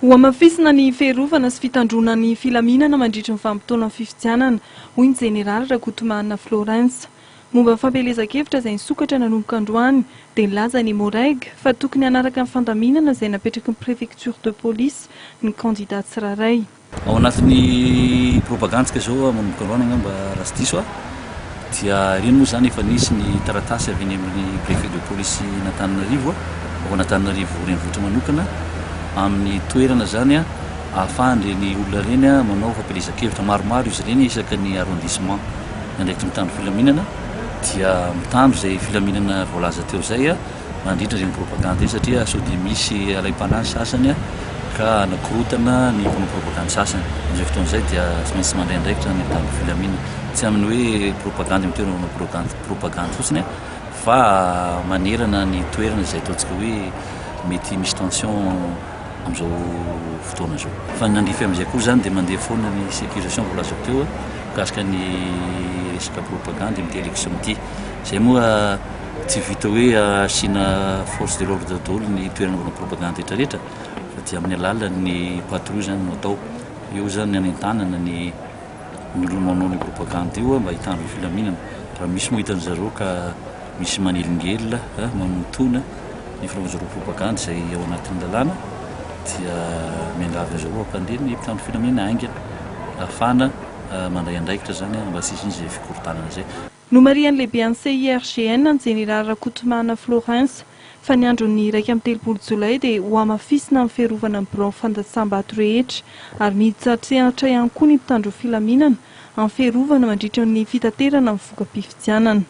Hohamafisina ny fiarovana sy fitandroana ny filaminana mandritry ny vanim-potoanan'ny fifidianana, hoy ny jeneraly Rakotomanana Florens. Momba ny fampielezan-kevitra izay nisokatra nanomboka androany dia nilaza ny Emmo-Reg fa tokony hanaraka ny fandaminana izay napetraky ny Préfecture de Police ny kandida tsirairay. Ao anatin'ny propagandsika izao manomboka androany angamba raha tsy diso aho dia ireny moa izany efa nisy ny taratasy avy eny amin'ny préfet de police n'Antananarivo ao an'Antananarivo renivohitra manokana amin'ny toerana izany ahafahan'ireny olona ireny manao fampielezan-kevitra maromaro izy ireny isaka ny arrondissement. Ny andraikitry ny mpitandro filaminana dia mitandro izay filaminana voalaza teo izay. Mandritra ireny propagandy ireny satria sao dia misy alaim-panahy ny sasany ka hanakorotana ny mpanao propagandy sasany. Amin'izay fotoana izay dia tsy maintsy mandray andraikitra ny mpitandro filaminana. Tsy amin'ny hoe propagandy amin'ny toerana manao propagandy fotsiny fa manerana ny toerana izay ataontsika hoe mety misy tension amin'izao fotoana izao. Fa ny nandrify amin'izay koa izany dia mandeha foana ny sécurisation voalazako teo mikasika ny resaka propagandy amin'ity élection ity. Izay moa Tsy vita hoe asiana force de l'ordre daholo ny toerana anaovana propagande rehetra rehetra fa dia amin'ny alalan'ny patrouille izany no atao. Eo izany ny hanentanana ny ny olona manao ny propagande io mba hitandro ny filaminana. Raha misy moa hitan-dry zareo ka misy manelingelina, manontona ny fanaovan-dry zareo propagande izay ao anatin'ny lalàna dia miangavy an-dry zareo hampandre ny mpitandro filaminana haingana ahafahana mandray andraikitra izany mba tsy hisian'izay fikorontanana izay. Nomarihan'ny lehiben'ny CIRGN, ny jeneraly Rakotomahana Florens, fa ny andron'ny 31 jolay dia hohamafisina amin'ny fiarovana ny birao fandatsaham-bato rehetra ary miditra an-tsehatra ihany koa ny mpitandro filaminana amin'ny fiarovana mandritra ny fitaterana ny voka-pifidianana.